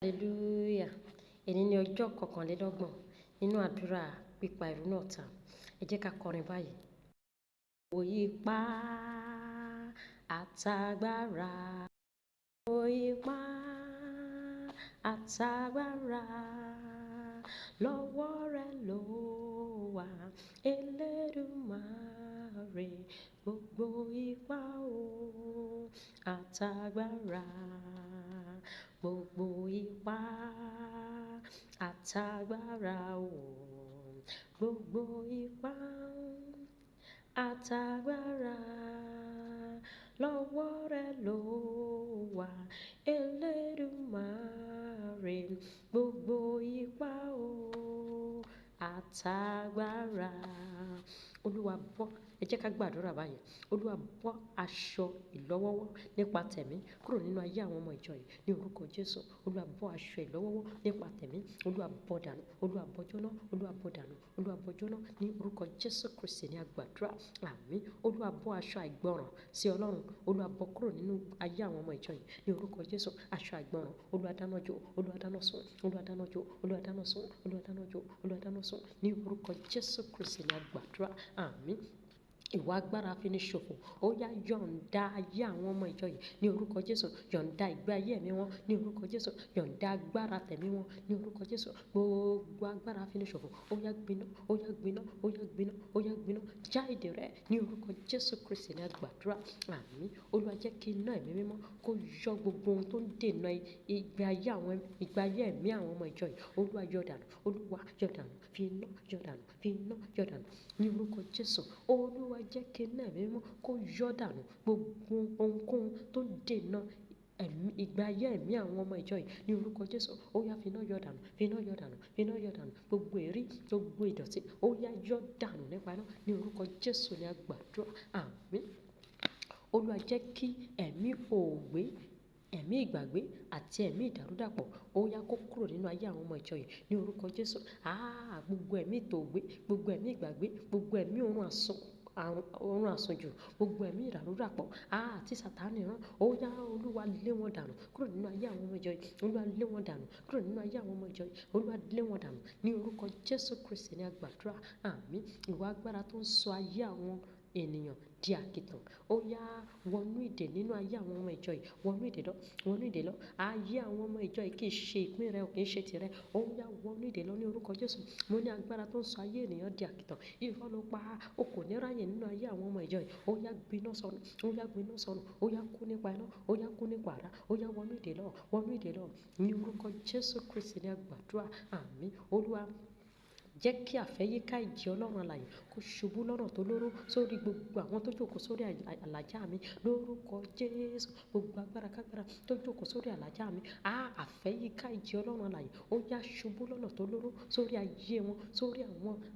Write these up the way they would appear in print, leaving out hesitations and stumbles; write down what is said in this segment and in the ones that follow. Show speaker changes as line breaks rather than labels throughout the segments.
Hallelujah. Èní ni ọjọ́ kọkànlélọ́gbọ̀n nínú àdúrà pípa ìrunú ọ̀tá. Ẹ jẹ́ ká kọrin báyìí. Gbogbo ipá àtagbára, gbogbo ipá àtagbára, lọ́wọ́ rẹ ló wà, Elédùmarè. Gbogbo ipá o àtagbára, gbogbo ipá àtagbára o, gbogbo ipá àtagbára, lọ́wọ́ rẹ ló wà, Elédùmarè. Gbogbo ipá o àtagbára. Olúwa bọ́, ẹ jẹ́ ká gbàdúrà báyìí. Olúwa, bọ́ aṣọ ìlọ́wọ́wọ́ nípa tẹ̀mí kúrò nínú ayé àwọn ọmọ ìjọ yìí ní orúkọ Jésù. Olúwa, bọ́ aṣọ ìlọ́wọ́wọ́ nípa tẹ̀mí. Olúwa, bọ́ dànù. Olúwa, bọ́ jóná. Olúwa, bọ́ dànù. Olúwa, bọ́ jóná ní orúkọ Jésù Kristi ní àgbàdúrà. Àmín. Olúwa, bọ́ aṣọ àìgbọràn sí Ọlọ́run. Olúwa, bọ́ kúrò nínú ayé àwọn ọmọ ìjọ yìí ní orúkọ Jésù. Aṣọ àìgbọràn, Olúwa, dáná jó. Olúwa, dáná sun. Olúwa, dáná jó. Olúwa, dáná sun. Olúwa, dáná jó. Olúwa, dáná sun ní orúkọ Jésù Kristi ní àgbàdúrà. Àmín. Ìwọ agbára afiniṣòfò, ó yá, yọ̀ǹda ayé àwọn ọmọ ìjọ yìí ní orúkọ Jésù. Yọ̀ǹda ìgbé ayé ẹ̀mí wọn ní orúkọ Jésù. Yọ̀ǹda agbára tẹ̀mí wọn ní orúkọ Jésù. Gbogbo agbára afiniṣòfò, ó yá, gbiná. Ó yá, gbiná. Ó yá, gbiná. Ó yá, gbiná. Já ìdè rẹ ní orúkọ Jésù Kristi ní àgbàdúrà. Àmín. Olúwa, jẹ́ kí iná ẹ̀mí mímọ́ kó yọ gbogbo ohun tó ń dènà ìgbé ayé àwọn, ìgbé ayé ẹ̀mí àwọn ọmọ ìjọ yìí. Olúwa, yọ dànù. Olúwa, yọ dànù. Fi iná yọ dànù. Fi iná yọ dànù ní orúkọ Jésù. Olúwa, jẹ́ kí iná ẹ̀mí mímọ́ kó yọ dànù gbogbo ohunkóhun tó ń dènà ẹ̀mí, ìgbé ayé ẹ̀mí àwọn ọmọ ìjọ yìí ní orúkọ Jésù. Ó yá, fi iná yọ dànù. Fi iná yọ dànù. Fi iná yọ dànù. Gbogbo èérí, gbogbo ìdọ̀tí, ó yá, yọ dànù nípa iná ní orúkọ Jésù ní àgbàdúrà. Àmín. Olúwa, jẹ́ kí ẹ̀mí òògbé, ẹ̀mí ìgbàgbé àti ẹ̀mí ìdàrúdàpọ̀, ó yá, kó kúrò nínú ayé àwọn ọmọ ìjọ yìí ní orúkọ Jésù. Ah, gbogbo ẹ̀mí ìtòògbé, gbogbo ẹ̀mí ìgbàgbé, gbogbo ẹ̀mí oorun àsùn, oorun àsùnjù, gbogbo ẹ̀mí ìdàrúdàpọ̀, ah, tí Sátánì rán, ó yá, Olúwa, lé wọn dànù kúrò nínú ayé àwọn ọmọ ìjọ yìí. Olúwa, lé wọn dànù kúrò nínú ayé àwọn ọmọ ìjọ yìí. Olúwa, lé wọn dànù ní orúkọ Jésù Kristi ní àgbàdúrà. Àmín. Ìwọ agbára tó ń sọ ayé àwọn ènìyàn di àkìtàn, ó yá, wọnú ìdè nínú ayé àwọn ọmọ ìjọ yìí. Wọnú ìdè lọ. Wọnú ìdè lọ. Ayé àwọn ọmọ ìjọ yìí kì í ṣe ìpín rẹ, kì í ṣe tirẹ̀. Ó yá, wọnú ìdè lọ ní orúkọ Jésù. Mo ní agbára tó ń sọ ayé ènìyàn di àkìtàn, irọ́ ló pa, o kò ní ráyè nínú ayé àwọn ọmọ ìjọ yìí. Ó yá, gbiná sọnù. Ó yá, gbiná sọnù. Ó yá, kú nípa iná. Ó yá, kú nípa àrá. Ó yá, wọnú ìdè lọ. Wọnú ìdè lọ ní orúkọ Jésù Kristi ní àgbàdúrà. Àmín. Olúwa, jẹ́ kí àfẹ́yíká ìjì Ọlọ́run alààyè kó ṣubú lọ́nà tó lóró sórí gbogbo àwọn tó jókòó sórí àlàjá mi lórúkọ Jésù. Gbogbo agbára kágbára tó jókòó sórí àlàjá mi, á àfẹ́yíká ìjì Ọlọ́run alààyè, ó yá, ṣubú lọ́nà tó lóró sórí ayé wọn,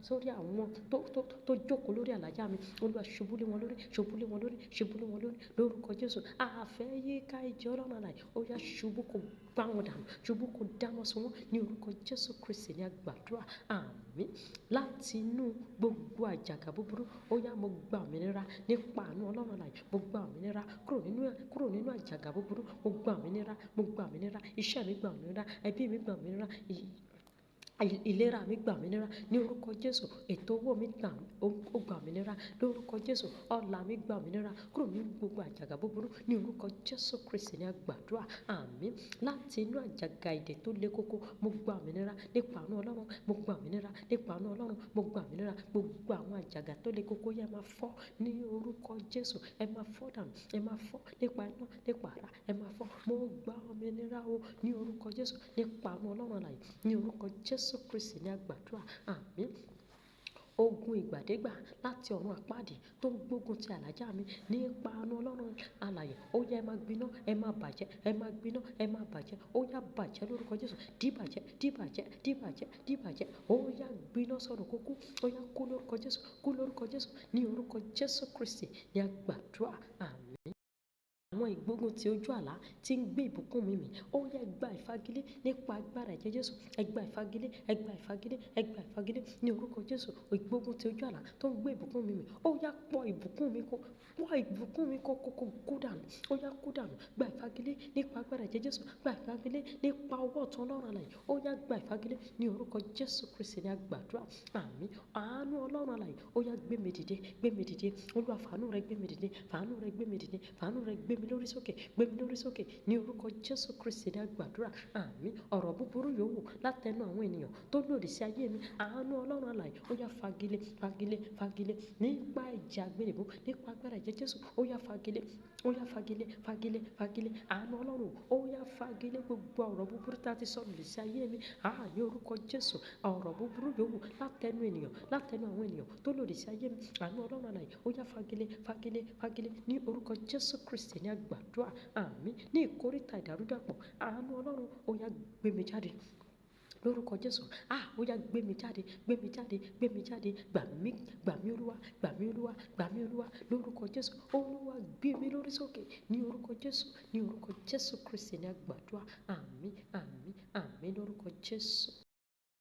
sórí àwọn tó jókòó lórí àlàjá mi. Olúwa, ṣubú lé wọn lórí, ṣubú lé wọn lórí, ṣubú lé wọn lórí lórúkọ Jésù. Àfẹ́yíká ìjì Ọlọ́run alààyè, ó yá, ṣubú, kó bá wọn dànù, ṣubú, kó dáná sun wọn ní orúkọ Jésù Kristi ní àgbàdúrà. Àmín. Láti inú gbogbo àjàgà búburú, ó yá, mo gba òmìnira nípa àánú Ọlọ́run alààyè. Mo gba òmìnira kúrò nínú àjàgà búburú. Mo gba òmìnira. Mo gba òmìnira. Iṣẹ́ mi gba òmìnira. Ẹbí mi gba òmìnira. Ìlera mi gba òmìnira ní orúkọ Jésù. Ètò owó mi gbà, ó gba òmìnira lórúkọ Jésù. Ọlá mi gba òmìnira kúrò nínú gbogbo àjàgà búburú ní orúkọ Jésù Kristi ní àgbàdúrà. Àmín. Láti inú àjàgà ìdè tó le koko, mo gba òmìnira nípa àánú Ọlọ́run. Mo gba òmìnira nípa àánú Ọlọ́run. Mo gba òmìnira. Gbogbo àwọn àjàgà tó le koko yẹ máa fọ́ ní orúkọ Jésù. Ẹ máa fọ́ dànù. Ẹ máa fọ́ nípa iná, nípa àrá. Ẹ máa fọ́. Mo gba òmìnira o ní orúkọ Jésù, nípa àánú Ọlọ́run alààyè, ní orúkọ Jésù Kristi ní àgbàdúrà. Àmín. Ogun ìgbàdégbà láti ọ̀run àpáàdì tó ń gbógun ti àlàjá mi, nípa àánú Ọlọ́run alààyè, ó yá, ẹ máa gbiná, ẹ máa bàjẹ́, ẹ máa gbiná, ẹ máa bàjẹ́. Ó yá, bàjẹ́ lórúkọ Jésù. Díbàjẹ́, díbàjẹ́, díbàjẹ́, díbàjẹ́. Ó yá, gbiná sọnù, kó kú. Ó yá, kú lórúkọ Jésù. Kú lórúkọ Jésù. Ní orúkọ Jésù Kristi ní àgbàdúrà. Àmín. Àwọn ìgbógun ti ojú àlá tí ń gbé ìbùkún mi mì, ó yá, ẹ gba ìfagilé nípa agbára ẹ̀jẹ̀ Jésù. Ẹ gba ìfagilé, ẹ gba ìfagilé, ẹ gba ìfagilé ní orúkọ Jésù. Ìgbógun ti ojú àlá tó ń gbé ìbùkún mi mì, ó yá, pọ̀ ìbùkún mi kó, pọ̀ ìbùkún mi kó, kó, kó, kó dànù. Ó yá, kó dànù. Gba ìfagilé nípa agbára ẹ̀jẹ̀ Jésù. Gba ìfagilé nípa ọwọ́ ọ̀tún Ọlọ́run alààyè. Ó yá, gba ìfagilé ní orúkọ Jésù Kristi ní a gbàdúrà. Àmín. Àánú Ọlọ́run alààyè, ó yá, gbé mi dìde, gbé mi dìde. Olúwa, fàánú rẹ gbé mi dìde, fàánú rẹ gbé mi dìde, fàánú rẹ gbé mi lórí sókè, gbé mi lórí sókè ní orúkọ Jésù Kristi ní a gbàdúrà. Àmín. Ọ̀rọ̀ búburú yòówù látẹnu àwọn ènìyàn tó lòdì sí ayé mi, àánú Ọlọ́run alààyè, ó yá, fagilé, fagilé, fagilé nípa ẹ̀jẹ̀ àgbélébùú, nípa agbára ẹ̀jẹ̀ Jésù. Ó yá, fagilé, ó yá, fagilé, fagilé, fagilé. Àánú Ọlọ́run, ó yá, fagilé gbogbo ọ̀rọ̀ búburú tá a ti sọ lòdì sí ayé mi. Àá, ní orúkọ Jésù, ọ̀rọ̀ búburú yòówù látẹnu ènìyàn, látẹnu àwọn ènìyàn tó lòdì sí ayé mi, àánú Ọlọ́run alààyè, ó yá, fagilé, fagilé, fagilé ní orúkọ Jésù Kristi ní a gbàdúrà. Àmín. Ní ìkóríta ìdàrúdàpọ̀, àánú Ọlọ́run, ó yá, gbé mi jáde lórúkọ Jésù. Ah, ó yá, gbé mi jáde, gbé mi jáde, gbé mi jáde. Gbà mí, gbà mí Olúwa, gbà mí Olúwa, gbà mí Olúwa lórúkọ Jésù. Olúwa, gbé mi lórí sókè ní orúkọ Jésù, ní orúkọ Jésù Kristi ní a gbàdúrà. Àmín, àmín, àmín lórúkọ Jésù.